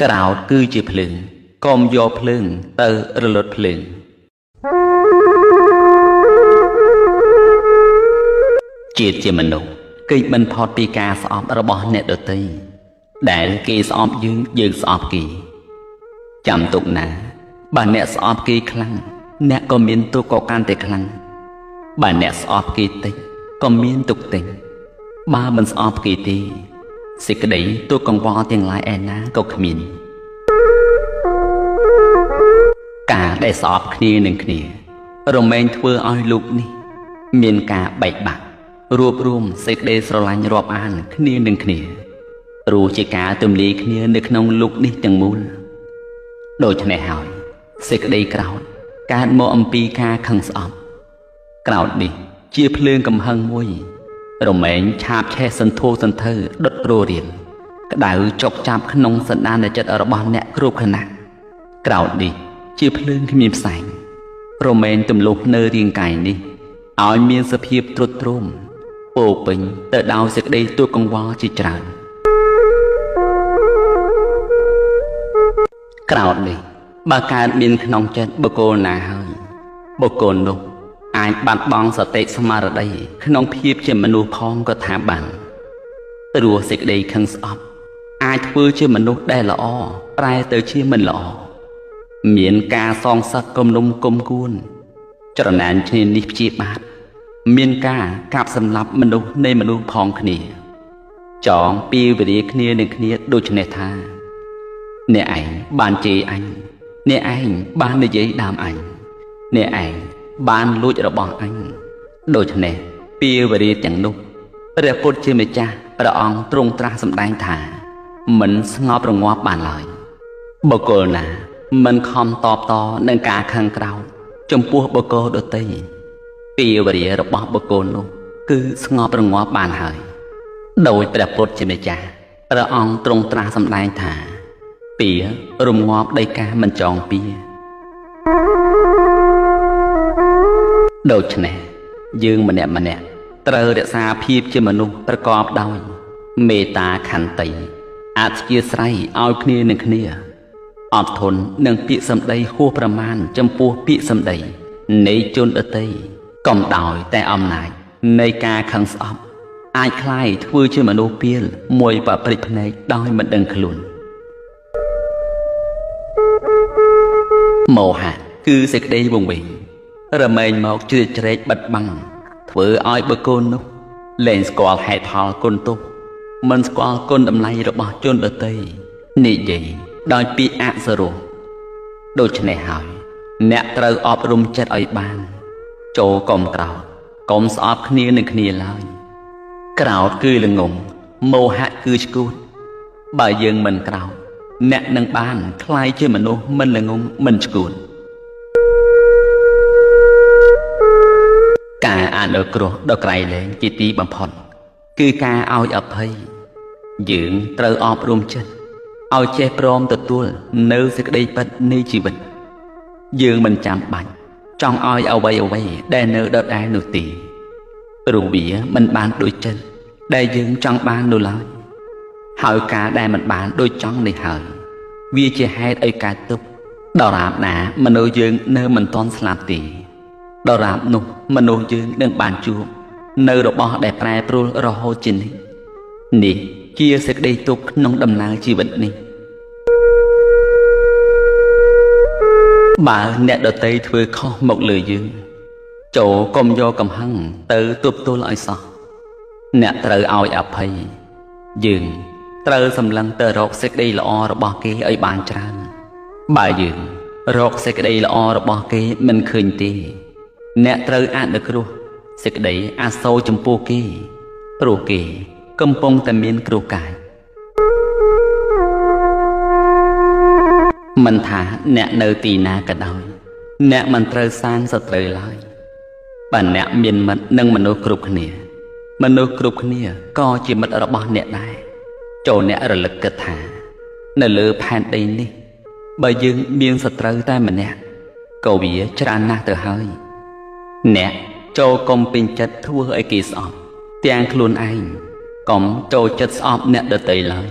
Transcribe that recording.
ក្រោធគឺជាភ្លើងកុំយកភ្លើងទៅរលត់ភ្លើងជាតិជាមនុស្សគេចមិនផុតពីការស្អប់របស់អ្នកដទៃដែលគេស្អប់យើងយើងស្អប់គេចាំទុកណាបើអ្នកស្អប់គេខ្លាំងអ្នកក៏មានទុក្ខក៏កាន់តែខ្លាំងបើអ្នកស្អប់គេតិចក៏មានទុក្ខតិចបើមិនស្អប់គេទេសេចក្តីទុក្ខកង្វល់ទាំងឡាយឯណាក៏គ្មានការដែលស្អប់គ្នានឹងគ្នារមែងធ្វើឲ្យលោកនេះមានការបែកបាក់រួបរួមសេចក្តីស្រឡាញ់រាប់អានគ្នានឹងគ្នាព្រោះជាការទំលាយគ្នានៅក្នុងលោកនេះទាំងមូលដូច្នេះហើយសេចក្តីក្រោធកើតមកអំពីការខឹងស្អប់ក្រោធនេះជាភ្លើងកំហឹងមួយរមែងឆាបឆេះសន្ធោសន្ធៅដុតរោរៀលក្តៅចុកចាប់ក្នុងសន្តានចិត្តរបស់អ្នកគ្រប់ខណៈក្រោធនេះជាភ្លើងគ្មានផ្សែងរមែងទម្លុះនៅរាងកាយនេះឲ្យមានសភាពទ្រុឌទ្រោមពោពេញទៅដោយសេចក្តីទុក្ខកង្វល់ជាច្រើនក្រោធនេះបើកើតមានក្នុងចិត្តបុគ្គលណាហើយបុគ្គលនោះអាចបាត់បង់សតិស្មារតីក្នុងភាពជាមនុស្សផងក៏ថាបានព្រោះសេចក្តីខឹងស្អប់អាចធ្វើជាមនុស្សដែលល្អប្រែទៅជាមិនល្អមានការសងសឹកគំនុំគុំគួនច្រណែនឈ្នានីសព្យាបាទមានការកាប់សម្លាប់មនុស្សនៃមនុស្សផងគ្នាចងពីវេរាគ្នានឹងគ្នាដូច្នេះថាអ្នកឯងបានជេរអញអ្នកឯងបាននិយាយដើមអញអ្នកឯងបានលួចរបស់អញដូច្នេះពីវេរាទាំងនោះព្រះពុទ្ធជាម្ចាស់ព្រះអង្គទ្រង់ត្រាស់សម្ដែងថាមិនស្ងប់រងាប់បានឡើយបុគ្គលណាមិនខំតបតនឹងការខឹងក្រោធចំពោះបុគ្គលដទៃពីវេរារបស់បុគ្គលនោះគឺស្ងប់រងាប់បានហើយដោយព្រះពុទ្ធជាម្ចាស់ព្រះអង្គទ្រង់ត្រាស់សម្ដែងថាពីរងាប់ដោយការមិនចងពៀដូច្នេះយើងម្នាក់ម្នាក់ត្រូវរក្សាភាពជាមនុស្សប្រកបដោយមេត្តាខន្តីអធ្យាស្រ័យឲ្យគ្នានឹងគ្នាអត់ធន់នឹងពាក្យសម្ដីហួសប្រមាណចំពោះពាក្យសម្ដីនៃជនដទៃកុំដោយតែអំណាចនៃការខឹងស្អប់អាចក្លាយធ្វើជាមនុស្សពាលមួយប្រព្រឹត្តភ្នែកដោយមិនដឹងខ្លួនមោហៈគឺសេចក្តីវង្វេងរមែងមកជ្រៀតជ្រែកបិទបាំងធ្វើឲ្យបុគ្គលនោះលែងស្គាល់ហេតុផលគុណទោសមិនស្គាល់គុណតម្លៃរបស់ជនដទៃនិយាយដោយពាក្យអសរោះដូច្នេះហើយអ្នកត្រូវអប់រំចិត្តឲ្យបានចូលកុំក្រោធកុំស្អប់គ្នានឹងគ្នាឡើយក្រោធគឺល្ងងមោហៈគឺឆ្កួតបើយើងមិនក្រោធអ្នកនឹងបានក្លាយជាមនុស្សមិនល្ងងមិនឆ្កួតការអនុគ្រោះដ៏ក្រៃលែងជាទីបំផុតគឺការឲ្យអភ័យយើងត្រូវអប់រំចិត្តឲ្យចេះព្រមទទួលនៅសេចក្តីពិតនៃជីវិតយើងមិនចាំបាច់ចង់ឲ្យអ្វីអ្វីដែលនៅដដែលនោះទេព្រោះវាមិនបានដូចចិត្តដែលយើងចង់បាននោះឡើយហើយការដែលមិនបានដូចចង់នេះហើយវាជាហេតុឲ្យកើតទុក្ខដរាបណាមនុស្សយើងនៅមិនទាន់ស្លាប់ទេដរាបនោះមនុស្សយើងនឹងបានជួបនៅរបស់ដែលប្រែប្រួលរហូតជានិច្ចនេះជាសេចក្តីទុក្ខក្នុងដំណើរជីវិតនេះបើអ្នកដទៃធ្វើខុសមកលើយើងចូលកុំយកកំហឹងទៅទប់ទល់ឲ្យសោះអ្នកត្រូវឲ្យអភ័យយើងត្រូវសម្លឹងទៅរកសេចក្តីល្អរបស់គេឲ្យបានច្រើនបើយើងរកសេចក្តីល្អរបស់គេមិនឃើញទេអ្នកត្រូវអនុគ្រោះសេចក្តីអាសូរចំពោះគេព្រោះគេកំពុងតែមានគ្រោះកាចមិនថាអ្នកនៅទីណាក៏ដោយអ្នកមិនត្រូវសាងសត្រូវឡើយបើអ្នកមានមិត្តនិងមនុស្សគ្រប់គ្នាមនុស្សគ្រប់គ្នាក៏ជាមិត្តរបស់អ្នកដែរចូលអ្នករលឹកគិតថានៅលើផែនដីនេះបើយើងមានសត្រូវតែម្នាក់ក៏វាច្រើនណាស់ទៅហើយអ្នកចូលកុំពេញចិត្តធ្វើឲ្យគេស្អប់ទាំងខ្លួនឯងកុំចូលចិត្តស្អប់អ្នកដទៃឡើយ